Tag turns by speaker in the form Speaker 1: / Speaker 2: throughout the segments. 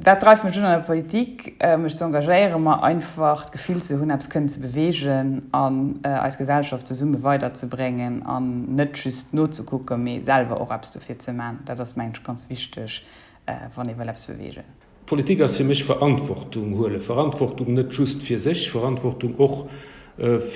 Speaker 1: Wat dreift mech un an der Politik? Mech ze engagéieren, ma einfach d'Gefill ze hunn, eppes kënnen ze beweegen an eis Gesellschaft zesumme weiderzebréngen an net just nozekucken, mee selwer och eppes dofir ze man. Dat ass, mengen ech, ganz wichteg, wann ee wëll eppes beweegen.
Speaker 2: Politik ass fir mech Verantwortung huelen. Verantwortung net just fir sech, Verantwortung och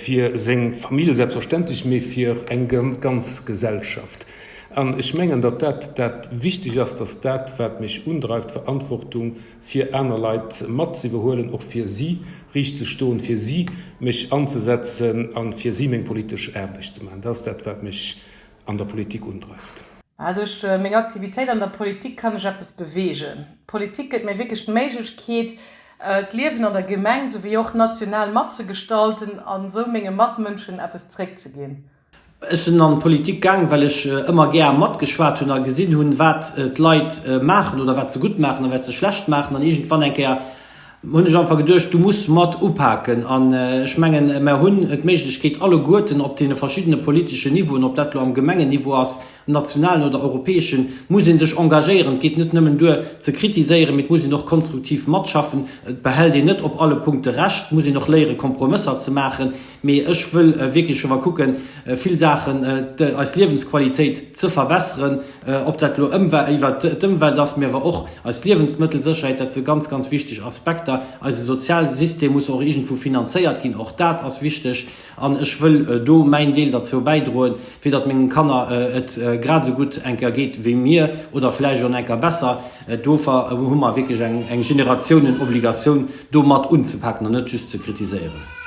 Speaker 2: fir seng Famill selbstverständlech, mee fir eng ganz Gesellschaft. An ech mengen, datt dat dat wichteg ass, datt dat, wat mech undreift, Verantwortung fir aner Leit mat ze iwwerhuelen, och fir si riicht ze stoen, fir si mech anzesetzen a fir si meng politesch Aarbecht ze maachen. Dat ass dat, wat mech an der Politik undreift.
Speaker 3: Duerch meng Aktivitéit an der Politik kann ech eppes beweegen. D'Politik gëtt mir wierklech d'Méiglechkeet, d'Liewen an der Gemeng souwéi och national matzegestalten an esou menge Matmënschen eppes zréckzeginn.
Speaker 4: Ech sinn an d'Politik gaang, well ech ëmmer gär matgeschwat hunn a gesinn hunn, wat d'Leit maachen oder wat se gutt maachen a wat se schlecht maachen. An iergendwann eng Kéier hunn ech einfach geduecht, du muss mat upaken. An ech mengen, mer hunn d'Méiglechkeet alleguerten op deene verschiddene politeschen Niveauen, ob dat elo am Gemengenniveau ass, nationalen oder europäeschen, muss ee sech engagéieren. Et geet net nëmmen duer ze kritiséieren, mee et muss een och konstruktiv matschaffen. Et behält een net op alle Punkte Recht, et muss een och léiere Kompromësser ze maachen. Mee ech wëll wierklech awer kucken, vill Saachen, eis Liewensqualitéit ze verbesseren, ob dat elo iwwert d'Ëmwelt ass, mee awer och eis Liewensmëttelsécherheet, dat si ganz, ganz wichteg Aspekter. Eise Sozialsystem muss och iergendwou finanzéiert ginn, och dat ass wichteg. An ech wëll do mäin Deel derzou bäidroen, fir datt mengen Kanner et grad esou gutt eng Kéier geet wéi mir oder vläicht och eng Kéier besser. Dofir hu mer wierklech eng Generatiounen-Obligatioun, do mat unzepaken an net just ze kritiséieren.